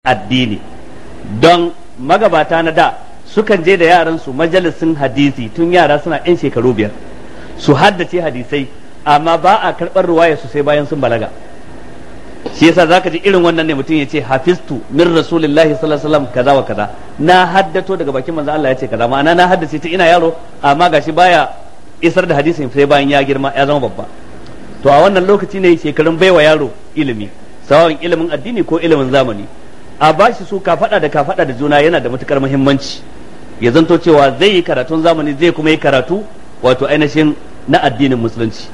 Addini. Don magabata na da sukan je da yaransu majalisin hadisi tun yara suna 'yan shekaru 5 su haddace hadisai, amma ba a karɓar ruwaya su sai bayan sun balaga. Shi yasa zaka ji irin wannan ne mutum ya ce hafiztu min rasulillahi sallallahu alaihi wasallam kaza wa kaza, na haddato daga bakin manzo Allah ya ce kaza, ma'ana na haddace ta ina yaro, amma gashi baya isar da hadisin sai bayan ya girma ya zama babba. To a wannan lokaci ne shekarun baiwa yaro ilimi, sawan ilimin addini ko ilimin zamani, a bashi su kafada da kafada da juna yana da matukar muhimmanci. Ya zanto cewa zai yi karatun zamani, zai kuma yi karatu wato ainihin na addinin musulunci.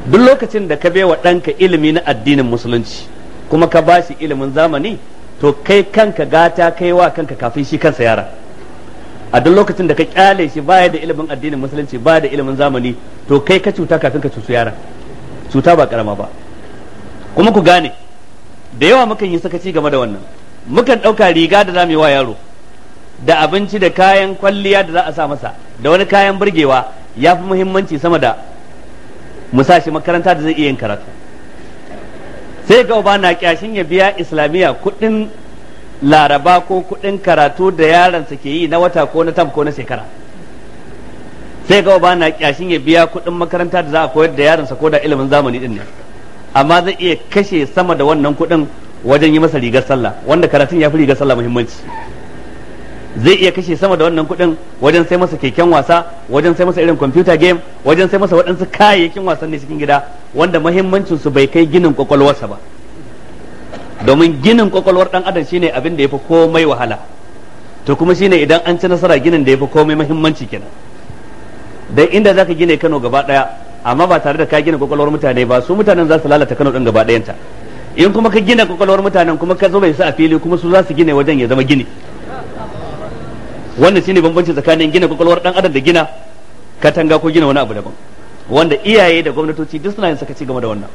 Duk lokacin da ka baiwa ɗanka ilimi na addinin musulunci kuma ka bashi ilimin zamani, to kai kanka gata kai wa kanka kafin shi kansa yara. A duk lokacin da ka kyale shi baya da ilimin addinin musulunci, baya da ilimin zamani, to kai ka cuta kafin ka cutu yara. Cuta ba karama ba. Kuma ku gane, da yawa mukan yi sakaci game da wannan. Mukan ɗauka riga da zamu yi wa yaro, da abinci da kayan kwalliya da za a sa masa, da wani kayan burgewa ya fi muhimmanci sama da mu sa shi makaranta da zai iya yin karatu. Sai ga uba na kyashin ya biya islamiyya kuɗin laraba ko kuɗin karatu da yaransa ke yi na wata ko na tam ko na shekara. Sai ga uba na kyashin ya biya kuɗin makaranta da za a koyar da yaransa ko da ilimin zamani din ne, amma zai iya kashe sama da wannan kuɗin wajen yi masa rigar sallah, wanda karatun ya fi rigar sallah muhimmanci. Zai iya kashe sama da wannan kuɗin wajen sai masa keken wasa, wajen sai masa irin computer game, wajen sai masa waɗansu kayayyakin wasanni cikin gida, wanda muhimmancin su bai kai ginin kwakwalwarsa ba. Domin ginin kwakwalwar ɗan adam shine abin da yafi komai wahala, to kuma shine idan an ci nasara ginin da yafi komai muhimmanci kenan. Dan inda zaka gine Kano gaba ɗaya amma ba tare da ka gina kwakwalwar mutane ba, su mutanen za su lalata Kano ɗin gaba ɗayanta. In kuma ka gina kwakwalwar mutanen kuma ka zo bai su a fili, kuma su za su gine wajen ya zama gini. Wannan shine bambanci tsakanin gina kwakwalwar dan adam da gina katanga ko gina wani abu daban, wanda iyaye da gwamnatoci duk suna yin sakaci game da wannan,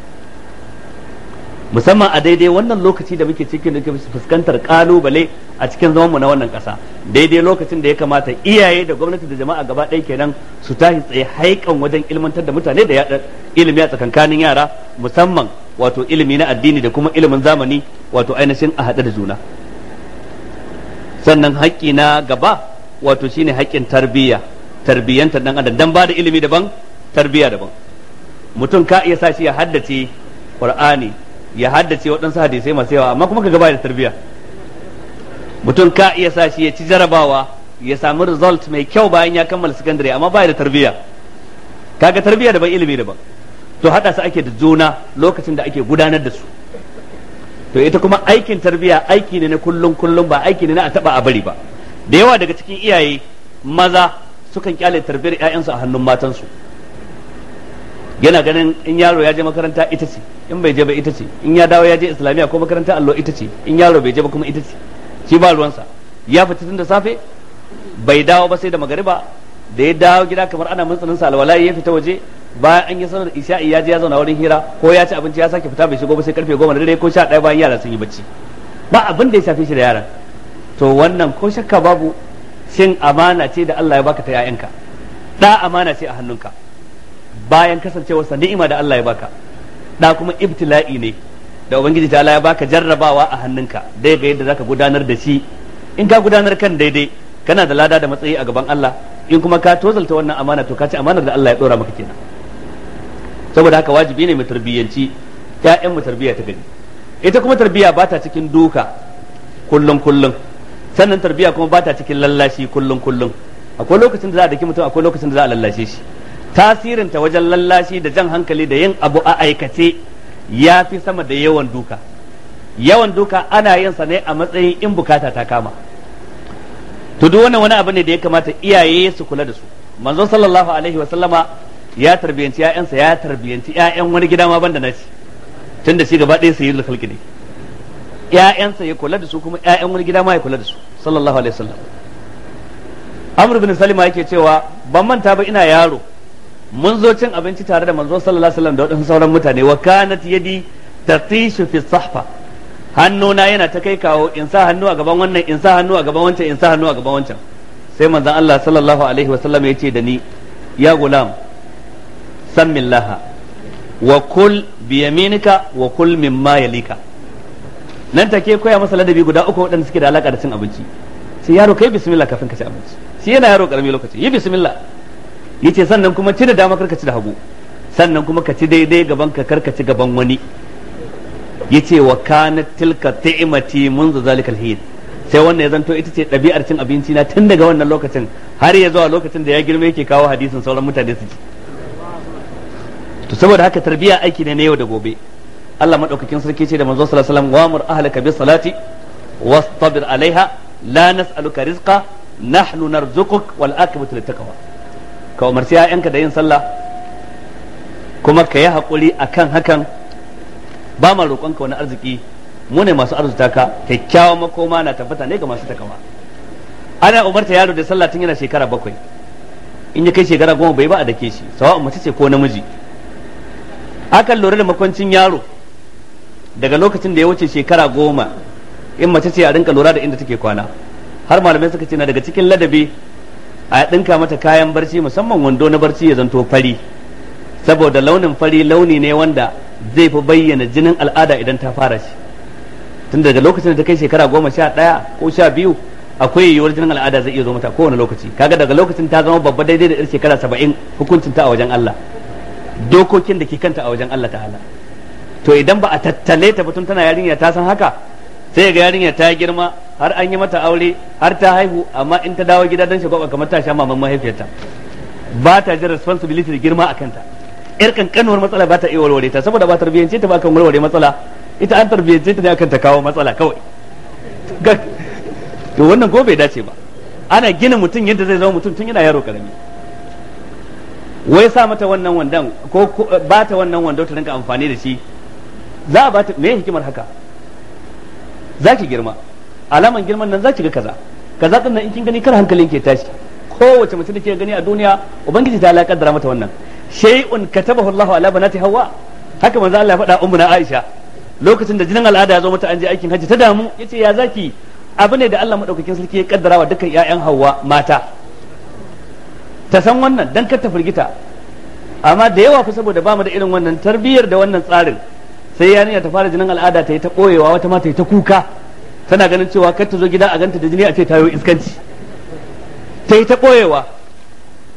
musamman a daidai wannan lokaci da muke cikin da fuskantar kalubale a cikin zaman mu na wannan kasa. Daidai lokacin da ya kamata iyaye da gwamnati da jama'a gaba ɗaya kenan su tashi tsaye haikan wajen ilmantar da mutane da yaɗa ilimi a tsakankanin yara, musamman wato ilimi na addini da kuma ilimin zamani, wato ainihin a haɗe da juna. Sannan haƙƙi na gaba wato shine haƙƙin tarbiyya, tarbiyyantar dan adam, dan ba da ilimi daban, tarbiyya daban. Mutum ka iya sa shi ya haddace Qur'ani, ya haddace waɗansu hadisai masu yawa, amma kuma ka gaba da tarbiyya. Mutum ka iya sa shi ya ci jarabawa, ya sami result mai kyau bayan ya kammala sakandare, amma baya da tarbiyya. Kaga tarbiyya daban, ilimi daban. To haɗa su ake da juna lokacin da ake gudanar da su. To ita kuma aikin tarbiyya aiki ne na kullum kullum, ba aiki ne na a taba a bari ba. Da yawa daga cikin iyaye maza sukan kyale tarbiyyar ƴaƴansu a hannun matansu. Yana ganin in yaro ya je makaranta ita ce, in bai je ba ita ce, in ya dawo ya je islamiyya ko makaranta allo ita ce, in yaro bai je ba kuma ita ce. Shi ba ruwansa. Ya fita tun da safe bai dawo ba sai da magariba, da ya dawo gida kamar ana muntsunin sa alwala ya fita waje, bayan an yi sanar isha'i ya je ya zauna wurin hira ko ya ci abinci ya sake fita bai shigo ba sai karfe 10 na dare ko 11 bayan yara sun yi bacci. Ba abin da ya shafe shi da yaran. To wannan ko shakka babu shin amana ce da Allah ya baka ta 'ya'yanka. Da amana ce a hannunka, bayan kasancewarsa ni'ima da Allah ya baka. Da kuma ibtila'i ne da Ubangiji ta Allah ya baka jarrabawa a hannunka, dai ga yadda zaka gudanar da shi. In ka gudanar kan daidai kana da lada da matsayi a gaban Allah, in kuma ka tozalta wannan amana to ka ci amanar da Allah ya dora maka kenan. Saboda haka wajibi ne mu tarbiyyanci ƴaƴan mu tarbiyya ta gari. Ita kuma tarbiyya ba ta cikin duka kullum kullum, sannan tarbiyya kuma ba ta cikin lallashi kullum kullum. Akwai lokacin da za a daki mutum, akwai lokacin da za a lallashe shi. Tasirin ta wajen lallashi da jan hankali da yin abu a aikace ya fi sama da yawan duka. Yawan duka ana yin sa ne a matsayin in bukata ta kama. To duk wannan wani abu ne da ya kamata iyaye su kula da su. Manzon sallallahu alaihi wa sallama ya tarbiyanci ƴaƴansa, ya tarbiyanci ƴaƴan wani gida ma banda nashi, tunda shi gaba ɗaya sayyidul khalqi ne. Ƴaƴansa ya kula da su kuma ƴaƴan wani gida ma ya kula da su sallallahu alaihi wasallam. Amr bin Salima yake cewa ban manta ba ina yaro mun zo cin abinci tare da manzo sallallahu alaihi wasallam da waɗansu sauran mutane, wa kanat yadi tatishu fi sahfa, hannuna yana ta kai kawo, in sa hannu a gaban wannan, in sa hannu a gaban wancan, in sa hannu a gaban wancan. Sai manzon Allah sallallahu alaihi wasallam ya ce da ni, ya gulam, sammillaha wa kul bi yaminika wa kul mimma yalika. Nan take koya masa ladabi guda uku waɗanda suke da alaka da cin abinci. Sai yaro kai bismillah kafin ka ci abinci. Shi yana yaro karami lokaci, yi bismillah. Yace sannan kuma ci da dama karka ci da hagu. Sannan kuma ka ci daidai gaban ka karka ci gaban wani. Yace wa kanat tilka ta'imati munzu zalikal hin. Sai wannan ya zanto ita ce ɗabi'ar cin abinci na tun daga wannan lokacin har ya zuwa lokacin da ya girma yake kawo hadisin sauran mutane su ci. To saboda haka tarbiyya aiki ne na yau da gobe. Allah madaukakin sarki ce da manzo sallallahu alaihi wasallam wa'mur ahlaka bis salati wastabir alaiha la nas'aluka rizqa nahnu narzuquk wal aqibatu lit taqwa. Ka umarci ƴaƴanka da yin sallah kuma ka yi hakuri akan hakan, ba ma roƙonka wani arziki, mu ne masu arzuta ka, kyakkyawan makoma na tabbata ne ga masu takawa. Ana umarta yaro da sallah tun yana shekara 7, in ya kai shekara 10 bai ba a dake shi, sawa'un mace ce ko namiji. Akan lura da makwancin yaro daga lokacin da ya wuce shekara 10, in mace ce a rinka lura da inda take kwana. Har malamai suka ce na daga cikin ladabi a dinka mata kayan barci, musamman wando na barci ya zanto fari, saboda launin fari launi ne wanda zai fi bayyana jinin al'ada idan ta fara shi. Tun daga lokacin da ta kai shekara 11 ko 12 akwai yiwuwar jinin al'ada zai iya zo mata kowane lokaci. Kaga daga lokacin ta zama babba daidai da shekara 70 hukuncin ta a wajen Allah, dokokin da ke kanta a wajen Allah ta'ala. To idan ba a tattale ta ba tun tana yarinya ta san haka, sai ga yarinya ta girma har an yi mata aure har ta haihu, amma in ta dawo gida don shagwaba kamar ta sha maman mahaifiyarta, ba ta jin responsibility da girma a kanta. Yar kankanuwar matsala ba ta iya warware ta, saboda ba tarbiyyance ta ba kan warware matsala, ita an tarbiyyance ta ne akan ta kawo matsala kawai. To wannan ko bai dace ba. Ana gina mutum yadda zai zama mutum tun yana yaro karami. Wai sa mata wannan wandan ko ba ta wannan wando ta rinka amfani da shi, za a ba ta me hikimar haka? Za ki girma, alaman girman nan za ki ga kaza kaza din nan in kin gani kar hankalin ke tashi. Kowace mace da ke gani a duniya ubangiji ta Allah kaddara mata wannan shay'un katabahu Allahu ala banati Hawwa. Haka manzo Allah ya faɗa ummuna Aisha lokacin da jinin al'ada ya zo mata an je aikin hajji, ta damu, yace ya zaki, abu ne da Allah madaukakin sarki ya kaddara wa dukkan ƴaƴan Hawwa mata ta san wannan dan kar ta firgita. Amma da yawa fa saboda ba mu da irin wannan tarbiyyar da wannan tsarin, sai yarinya ta fara jinin al'ada ta yi ta koyewa, wata ma ta yi ta kuka, tana ganin cewa kar ta zo gida a ganta da jini a ce ta yi iskanci, ta yi ta koyewa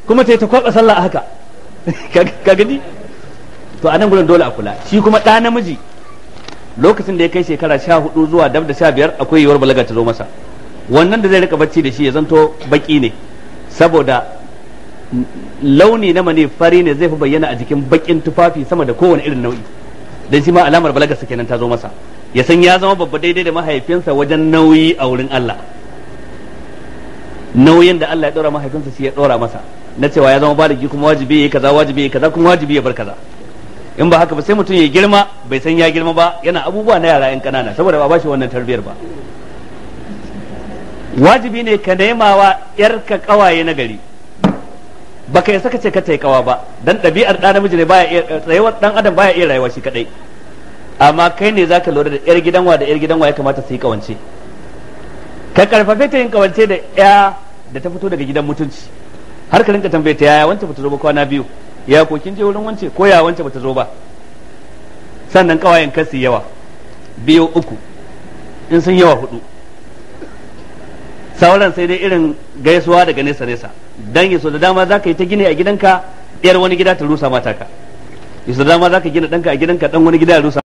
kuma ta yi ta kwaba sallah a haka. Ka gani? To a nan gurin dole a kula. Shi kuma ɗa namiji lokacin da ya kai shekara 14 zuwa dab da 15 akwai yiwuwar balaga ta zo masa. Wannan da zai rika bacci da shi ya zanto baki ne, saboda launi na mani fari ne zai fi bayyana a jikin bakin tufafi sama da kowane irin nau'i. Dan shi ma alamar balaga sa kenan ta zo masa, ya san ya zama babba daidai da mahaifinsa wajen nauyi a wurin Allah. Nauyin da Allah ya dora mahaifinsa shi ya dora masa, na cewa ya zama baligi kuma wajibi yayi kaza, wajibi yayi kaza, kuma wajibi ya bar kaza. In ba haka ba sai mutum ya girma bai san ya girma ba, yana abubuwa na yara yan kanana saboda ba bashi wannan tarbiyar ba. Wajibi ne ka nemawa yarka kawaye na gari. Baka yi saka ce ka tai kawa ba, dan ɗabi'ar ɗa namiji ne baya iya tsayuwar ɗan adam baya iya rayuwa shi kadai. Amma kai ne zaka lura da yar gidanwa da yar gidanwa ya kamata su yi kawance. Ka karfafe ta yin kawance da ya da ta fito daga gidan mutunci. Har ka rinka tambaye ta yaya wance bata zo ba kwana biyu, ya ko kin je wurin wance, ko ya wance bata zo ba. Sannan kawayen kasu yawa, 2 3, in sun yawa 4. Sauran sai dai irin gaisuwa daga nesa nesa. Dan yaso da dama zaka yi ta gini a gidanka, yar wani gida ta rusa mata ka. Yaso da dama zaka gina danka a gidanka, dan wani gida ya rusa.